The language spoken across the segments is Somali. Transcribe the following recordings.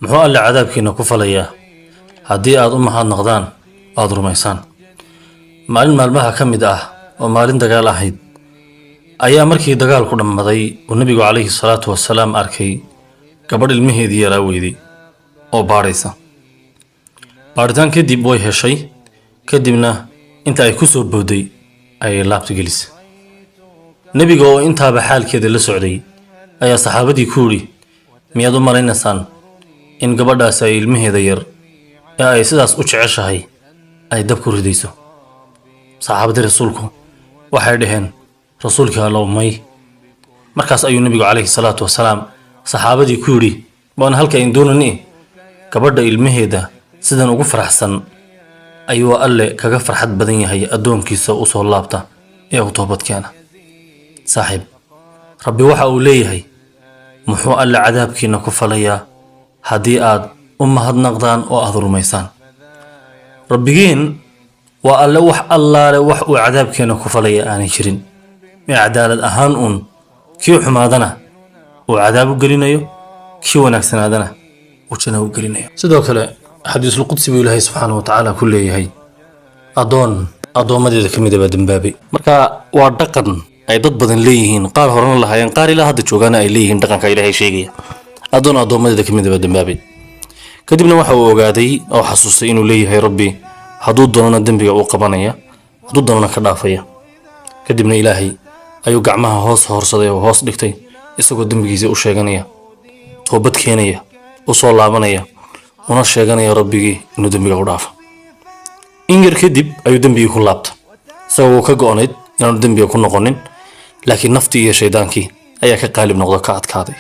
Muxuu Alle cadaabkiina ku falayaa haddii aad u mahadnaqdaan oo aad rumaysaan? Maalin maalmaha ka mid ah oo maalin dagaal ahayd ayaa markii dagaalku dhammaday uu Nebigu calayhi salaatu wasalaam arkay gabadh ilmaheedii yaraa weyday oo baadhaysa. Baadhitaan kadib way heshay, kadibna inta ay ku soo booday ayay laabta gelisay. Nebiga oo intaaba xaalkeeda la socday ayaa saxaabadii ku yidhi: "Miyaad u malaynaysaan in gabadhaasi ay ilmaheeda yar ee ay sidaas u jeceshahay ay dab ku ridayso?" Saxaabadii Rasuulku waxay dhaheen: "Rasuulkii Allow, may." Markaas ayuu Nebigu calayhi salaatu wasalaam saxaabadii ku yidhi: "Waana halka ayn doonani, gabadha ilmaheeda sidan ugu faraxsan ayuu Alle kaga farxad badan yahay addoonkiisa u soo laabta ee u toobad keena." Saaxiib, Rabbi waxa uu leeyahay: "Muxuu Alle cadaabkiina ku falayaa haddii aad u mahadnaqdaan oo aad rumaysaan?" Rabbigeen waa Alle wax allaale wax uu cadaabkeena ku falaya aanay jirin, ee cadaalad ahaan uun kii xumaadana uu cadaab u gelinayo, kii wanaagsanaadana uu janno u gelinayo. Sidoo kale xadiisul qudsi buu Ilaahay subxaana wa tacaala ku leeyahay: "Addoon addoommadeeda ka mid a baa dembaabay." Marka waa dhaqan ay dad badan leeyihiin, qaar horena lahaayeen, qaar ilaa hadda joogaana ay leeyihiin dhaqanka Ilaahay sheegaya. Addoon addoommadeeda ka mid a baa dembaabay, kadibna waxa uu ogaaday oo xasuustay inuu leeyahay Rabbi hadduu doonana dembiga uu qabanaya, hadduu doonana ka dhaafaya. Kadibna Ilaahay ayuu gacmaha hoos horsaday oo hoos dhigtay, isagoo dembigiisa u sheeganaya, toobad keenaya, u soo laabanaya, una sheeganaya Rabbigii inuu dembiga u dhaafo. In yar kadib ayuu dembigii ku laabta, isagoo uu ka go'nayd inaanu dembiga ku noqonin, laakiin naftii iyo shaydaankii ayaa ka qaalib noqdo, ka adkaaday.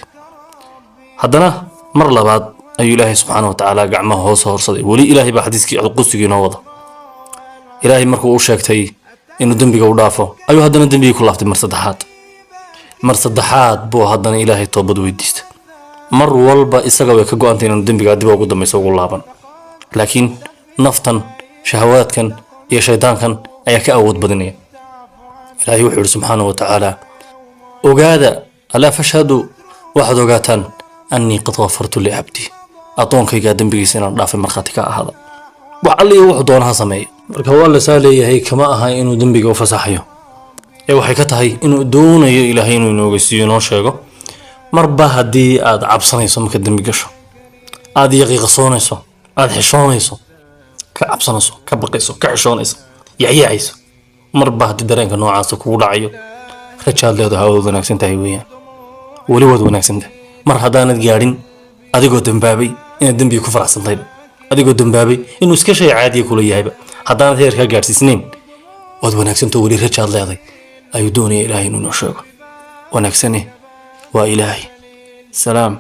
Haddana mar labaad ayuu Ilaahay subxaana wa tacaala gacmaha hoos horsaday. Weli Ilaahay baa xadiiskii qudsigii inoo wada. Ilaahay markuu u sheegtay inuu dembiga u dhaafo ayuu haddana dembigii ku laaftay mar saddexaad. Mar saddexaad buu haddana Ilaahay toobad weydiista. Mar walba isaga way ka go'antay inaanu dembigaa dib ugu dambaysa ugu laaban, laakiin naftan, shahawaadkan iyo shaydaankan ayaa ka awood badinaya. Ilaahay wuxuu yidhi subxaana wa tacaala: "Ogaada, alaa fashhaduu, waxaad ogaataan, annii qad ghafartu licabdii, addoonkaygaa dembigiisa inaan dhaafay markhaati ka ahaada, wax alle iyo wuxuu doona ha sameeya." Marka waa lasaa leeyahay, kama aha inuu dembiga u fasaxayo, ee waxay ka tahay inuu doonayo Ilaahay inuu inooga siiyo, inoo sheego: marba haddii aad cabsanayso marka dembi gasho, aad yaqiiqasoonayso, aad xishoonayso, ka cabsanayso, ka baqayso, ka xishoonayso, yaxyaacayso, marba haddii dareenka noocaasa kugu dhacayo, rajaad leedahay, waad wanaagsan tahay weeyaan, weli waad wanaagsan tahay. Mar haddaanad gaadhin adigoo dambaabay inaad dembiga ku faraxsantayba, adigoo dambaabay inuu iska shay caadiya kula yahayba, haddaanad heerkaa gaadhsiisnayn, waad wanaagsantao, weli rajaad leedahay ayuu doonaya Ilaahay inuu inoo sheego. Wanaagsane waa Ilaahay. Salaam.